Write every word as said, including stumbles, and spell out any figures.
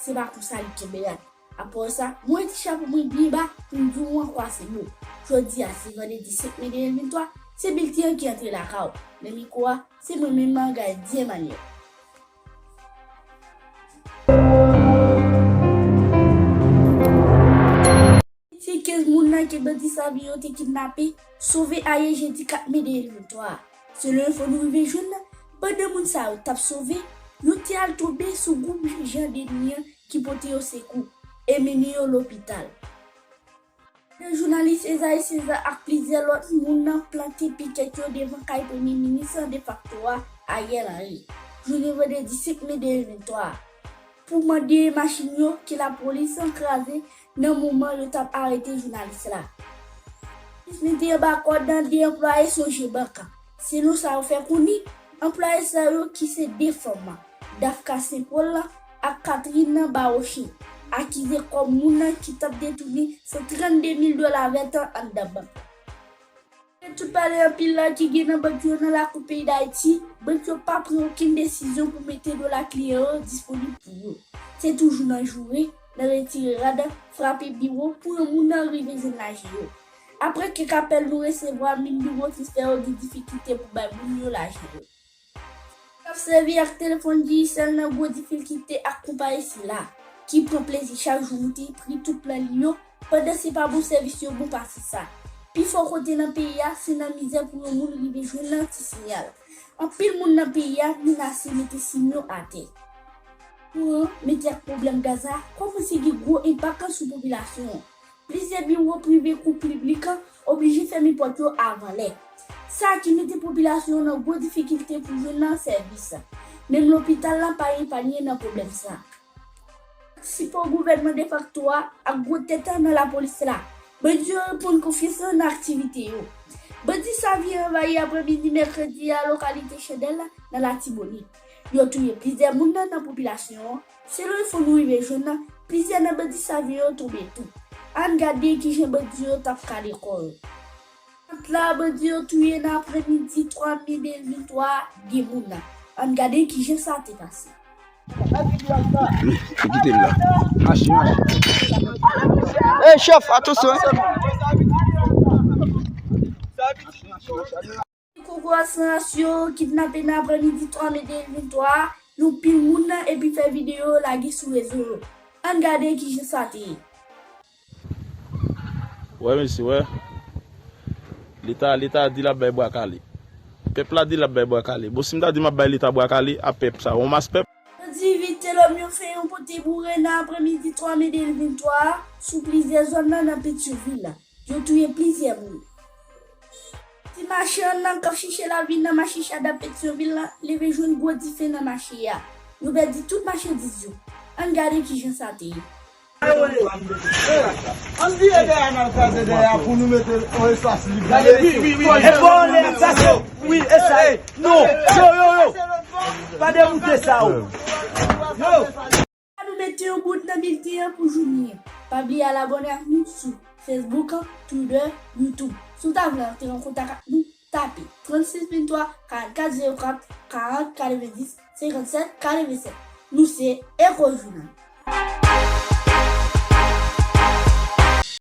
Se pa konsa li kenbe rad. Apre sa, mwen ti chapo mwen byen ba pou m di w ankò se mo. Jodi a, se vandredi senk me de mil venntwa, se bilten an ki antre lakay w. Nan mikwo a, se mwen menm Mangay Dye Manyè. Se kenz moun nan ke bandi Savio te kidnape, sove ayè jedi kat me de mil venntwa a. Selon enfo nou rive jwenn nan, pandan moun sa yo t ap sove, yo te al tonbe sou gwoup jan deni an ki pote yo sekou e mennen yo lopital. Pandan jounalis Esaïe César ak plizyè lòt moun nan plante pikèt yo devan kay premye minis defakto a, Ariel Henry, jounen vandredi senk me de mil venntwa a, pou mande machin yo ke lapolis an kraze nan moman yo t ap arete jounalis la. Polis mete anba kòd de anplwaye Sogebank. Selon sa yo fè konnen, anplwaye sa yo ki se de fanm, Dafka Senpòl ak Catherine Bawoche, akize kòm moun nan ki t ap detounen san trannde mil dola vèt anndan bank la. Tout pale anpil la ki gen nan bank yo nan lakou peyi Dayiti, bank yo pa pran okenn desizyon pou mete dola kliyan yo disponib pou yo. Se toujou nan joure, nan retire rad, frape biwo pou yon moun nan rive jwenn lajan yo. Apre kèk apèl nou resevwa, menm biwo transfè yo gen difikilte pou bay moun yo lajan yo. K ap sèvi ak telefòn Digicel nan gwo difikilte ak konpayi sila, ki pran plezi chak jou moute pri tout plan li yo, pandan se pa bon sèvis yo bon pase sa. Pifò kote nan peyi a, se nan mizè pou yon moun rive jwenn nan ti siyal. Anpil moun nan peyi a menase mete sim yo atè. Kouran, mete ak pwoblèm gaz la, kòmanse gen gwo enpak sou popilasyon an. Plizyè biwo prive kou piblik an oblije fèmen pòt yo avan lè. Sa ki mete popilasyon an nan gwo difikilte pou jwenn nan sèvis. Menm lopital la pa epanye nan pwoblèm sa. Ak sipò gouvènman defakto a ak gwo tèt nan lapolis la, bandi yo reponn konfyans nan aktivite yo. Bandi Savio anvayi aprèmidi mèkredi a lokalite Chandèl nan Latibonit. Yo touye plizyè moun nan, nan popilasyon an. Selon enfo nou rive jwenn nan, plizyè nan bandi Savio yo tonbe tou. Ann gade kijan bandi yo t ap kale kò yo. Kont la, bandi yo touye nan aprèmidi twa me de mil venntwa a de moun nan. Ann gade kijan sa te pase. Kite m la. Mache, mache. Ey, chèf, atansyon, hein. Koko Asans yo kidnape nan aprèmidi twa me de mil venntwa a, yon pil moun nan epi fè videyo lage sou rezo yo. Ann gade kijan sa te ye. Wè, mesye, wè. Leta, Leta di l ap bay bwa kale. Pèp la di l ap bay bwa kale. Bon, si m ta di m ap bay Leta bwa kale, a pèp sa, yon mas pèp. Bandi Vitelòm yo fè yon pote boure nan aprèmidi twa me de mil venntwa a sou plizyè zòn nan, nan Petyonvil. Yo touye plizyè moun. Ti machann nan k ap chèche lavi nan mache Chada Petyonvil la leve jwenn gwo dife nan mache a. Yo pèdi tout machandiz yo. Ann gade kijan sa te ye. Ann vire dèyè a, n al kraze dèyè a pou nou mete yon espas lib. Gade, wi, wi, wi. E bon, lè sa se, wi, e sa, e, non, yo, yo, yo. Pa demoute sa, o. Yo. Nou mete yon bout nan bilten an pou jounen an. Pa bliye al abòne ak nou sou Facebook, Twitter, YouTube. Si w ta vle antre an kontak ak nou, tape trannsis venntwa karannkat zewo kat karant katrevenndis senkannsèt katrevennsèt. Nou se Echo Journal.